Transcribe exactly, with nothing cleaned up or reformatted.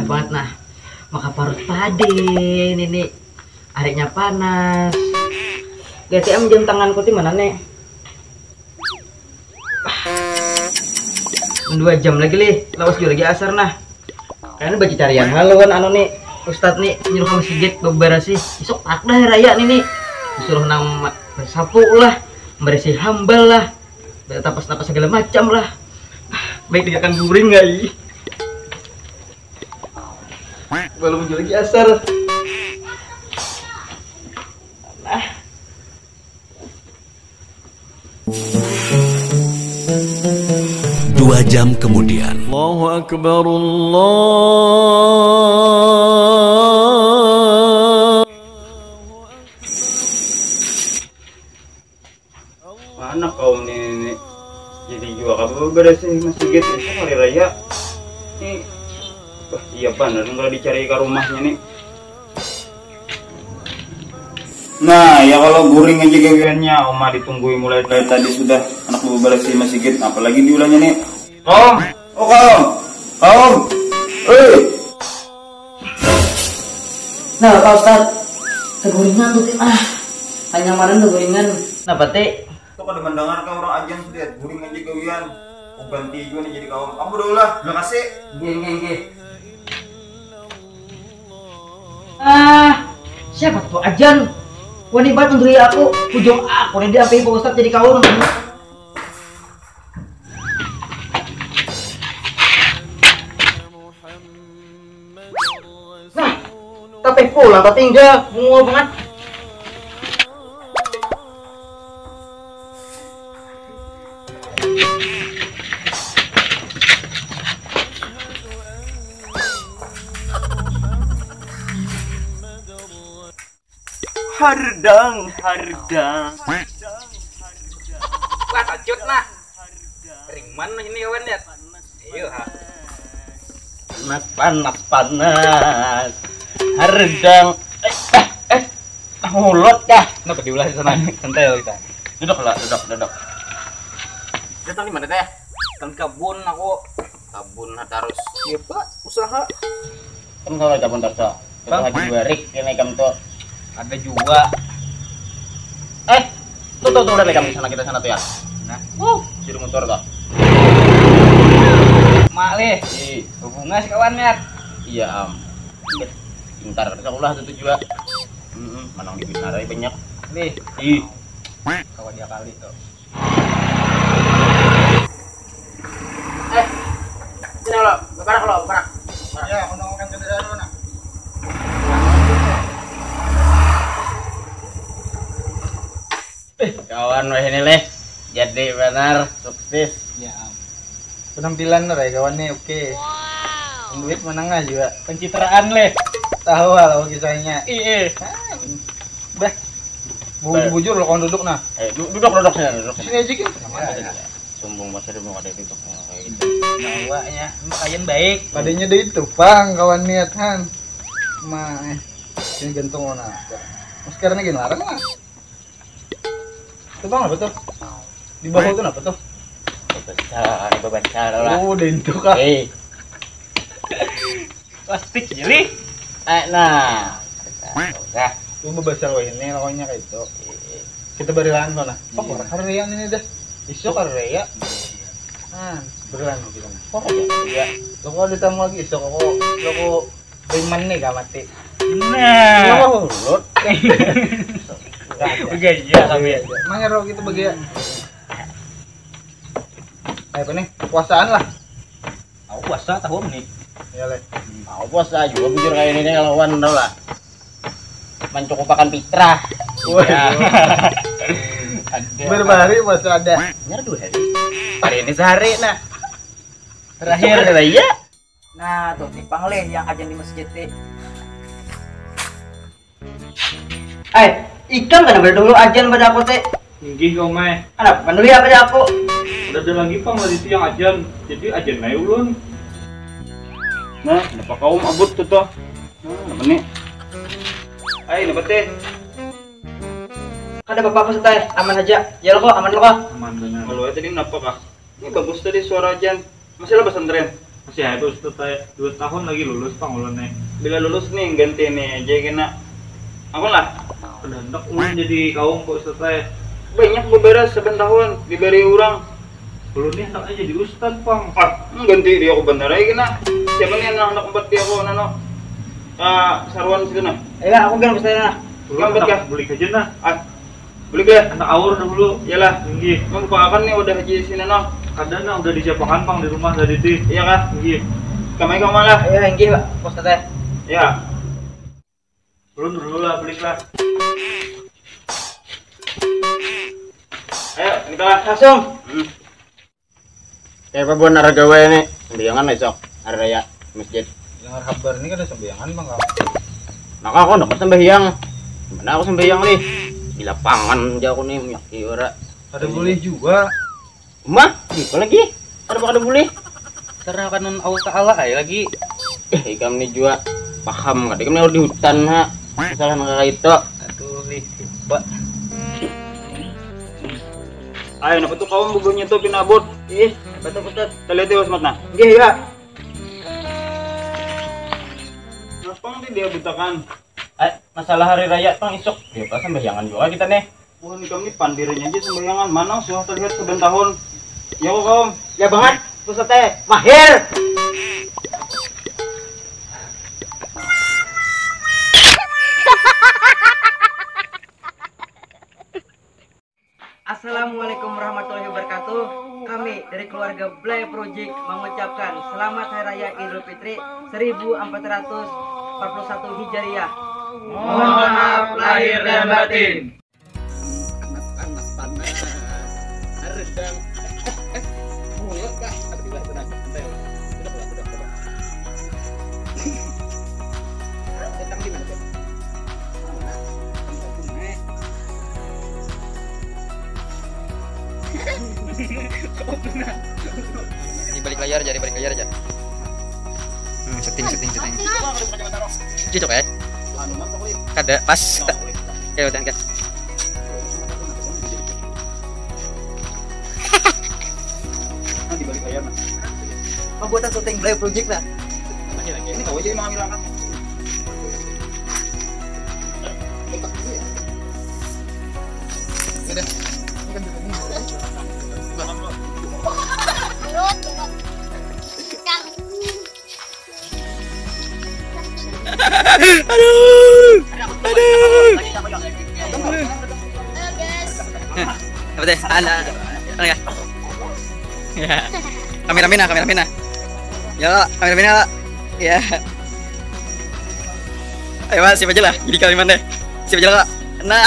Buat nah, maka parut padi ini nih. Ariknya panas. G T M jam tanganku ti mana nih? Dua jam lagi lih, lawas juga lagi asar nah. Kayaknya baca carian haluan anu nih, Ustadz nih nyuruh kamu sigit beberasi. Isuk tak dah raya nih nih. Disuruh nang ma- sapu lah, berisi hambal lah, tapas-tapas segala macam lah. Baik tiga kan guring nggak? Belum juga lagi asar. Nah. Dua jam kemudian. Allahu Akbar, Allah. Mana kaum ni, ni? Jadi jua kabar beberes masjid itu hari raya. Ni, bah, iya banar kalau dicari ke rumahnya nih. Nah, ya kalau guring aja gawiannya, Oma ditunggui mulai dari tadi sudah anak beberes di masjid, apalagi diulahnya nih. Kaum, oh kaum, kaum, hei. Nah, Pak Ustadz, keguringan tuh ah, hanya kemarin keguringan. Kenapa teh? Tuh kada mendengar kau orang ajan sudah guring aja gawian. Mau ganti juga nih jadi kaum. Aku udah ulah, udah kasih. Gih, gih, gih. Ah, siapa tuh ajan? Wani banget untuk aku. Ujung aku nih diambil Pak Ustadz jadi kaum. Nah, tapi pulang tak tinggal bunga banget. Hardang, hardang. Wah, tacut nah. Ring mana ini kawan ya? Iya ha. Panas, panas, panas. Hardang. Eh, eh, eh. Mulut kah? Kenapa diulah di sana? Santai lah kita. Duduk lah, duduk, duduk. Datang di mana teh? Kan kabun aku. Kabun harus. Iya pak, usaha. Kan kalau kabun tak Bang, lagi dua rik ini kamu tuh. Ada juga. Eh, tuh tuh tuh udah pegang di sana kita sana tuh ya. Nah, uh, suruh motor tuh. Mak leh, bunga sekawan ya. Iya am. Pintar sekolah tuh juga. Hmm, manang di Binarai banyak. Nih, ih. Kawan dia kali tuh. Eh, sini lo, bebarak lo, bebarak. Ya, ono orang kendaraan mana? Eh, kawan weh ini leh. Jadi benar sukses. Ya, penampilan lo ya kawan nih, oke. Wow. Duit menengah juga. Pencitraan leh. Tahu lah kisahnya. Iya. Bah. Bujur-bujur lo kawan duduk nah. Eh, duduk duduk sini duduk. Sini aja gitu. Sumbung masa dia mau ada di toko kayak gitu. Nyawanya, kalian baik. Padanya deh itu pang kawan niat han. Ma, eh, ini gantung mana? Mas karena gini larang lah. Itu bang apa tuh? Di bawah tuh apa tuh? Besar, besar lah. Oh, udah itu kah? Eh. Plastik jadi. Eh, nah. Udah. Lu besar wah ini lawannya kayak itu. Kita barilaan kau nah. Apa orang hari yang ini dah? Isuk hari ya. Nah, barilaan kita. Oh iya. Lo kok ada tamu lagi isuk aku. Lo kok preman nih gak mati. Nah. Lo kok urut. Oke iya kami. Mana ro kita bagi ya. Apa nih? Puasaan lah. Aku puasa tahu nih. Ya leh. Aku puasa juga bujur kayak ini nih lawan tau lah. Mencukupakan fitrah. Wah, iya. Ada. Berapa hari puasa ada? Nyar dua hari. Hari ini sehari nah. Terakhir. Ada ya. Nah, tuh timpang leh yang ajan di masjid teh. Eh, ikam kan berdulu ajan pada aku teh. Inggih kau mai. Kenapa? Penduli apa di aku? Udah ada lagi pang lagi itu yang ajan. Jadi ajan naik ulun. Nah, kenapa kau mabut tuh toh? Nah, apa nih? Hai, kenapa teh? Kada apa-apa Ustaz, aman aja. Ya lo kok, aman lo kok. Aman benar. Kalau tadi kenapa kah? Ini bagus tadi suara ajan. Masih lah pesantren. Masih ada Ustaz ai, dua tahun lagi lulus pang ulun nih. Bila lulus nih ganti nih aja kena. Apa lah? Kada handak ulun jadi kaum kok Ustaz ai. Banyak beberes saban tahun dibari orang. Ulun nih handak aja jadi ustaz pang. Ah, ganti dia aku bener aja kena. Siapa nih yang handak empat dia aku nano? Ah, saruan situ nah. Iya, aku kan pesan nah. Ulun Lambat handak kah? Bulik aja nah. Ah, boleh kah? Handak aur dahulu. Iyalah. Tinggi. Mau buka akan nih udah haji sini no. Kadang nah udah disiapakan pang di rumah tadi ti. Iya kah? Tinggi. Kamai kamu lah. Iya, inggih, Pak Ustaz teh. Ya. Ulun dulu lah balik lah. Ayo, kita lah. Langsung. Hmm. Kayak apa buat nara gawe nih? Sembayangan besok hari raya masjid. Dengar kabar ini kada sembayangan bang kamu. Maka aku dapat sembahyang. Mana aku sembahyang nih? Di lapangan aja aku nih, minyak ora. Kada boleh juga. Mah, apa lagi? Ada kada boleh. Karena kanun Allah Ta'ala ay lagi. Eh, ikam nih juga paham kada? Ikam nih harus di hutan ha. Masalah nang kayak itu. Aduh, lih, lupa. Ayo, napa tuh kawan bubuhnya tuh pinabut? Ih, Betul Ustaz. Kita lihat ya Wasmat nah. Nggih ya. Kenapa nanti dia butakan? Eh, masalah hari raya pang isuk. Ya pas sembayangan juga kita nih. Buhan kami pandirnya aja sembayangan. Mana sudah terlihat saban tahun. Ya kok kaum. Ya banget. Ustaz teh mahir. Assalamualaikum warahmatullahi wabarakatuh. Kami dari keluarga Blay Project mengucapkan selamat Hari Raya Idul Fitri seribu empat ratus empat puluh satu Hijriah. Mohon maaf lahir dan batin. Panas panas panas. Harus dong. Eh, mulut kah? Alhamdulillah tenang. Santai lah. Udah lah, udah, udah. Datang di mana tuh? Mana? Tempat rumah. Di balik layar aja, di balik layar aja. Hmm, setting, setting, setting. Cocok ya? Kada pas. Oke, udah enggak. Nah, di balik layar nah. Pembuatan syuting Blay Project nah. Ini kau aja yang mengambil angkat. Udah. Ini kan juga ini. Aduh. Aduh. Apa teh? Ada. Ada ya? Ya. Kameramen lah, kameramen lah. Ya, kameramen lah. Ya. Ayo mas, siapa aja lah? Jadi kameramen deh. Siapa aja lah? Nah.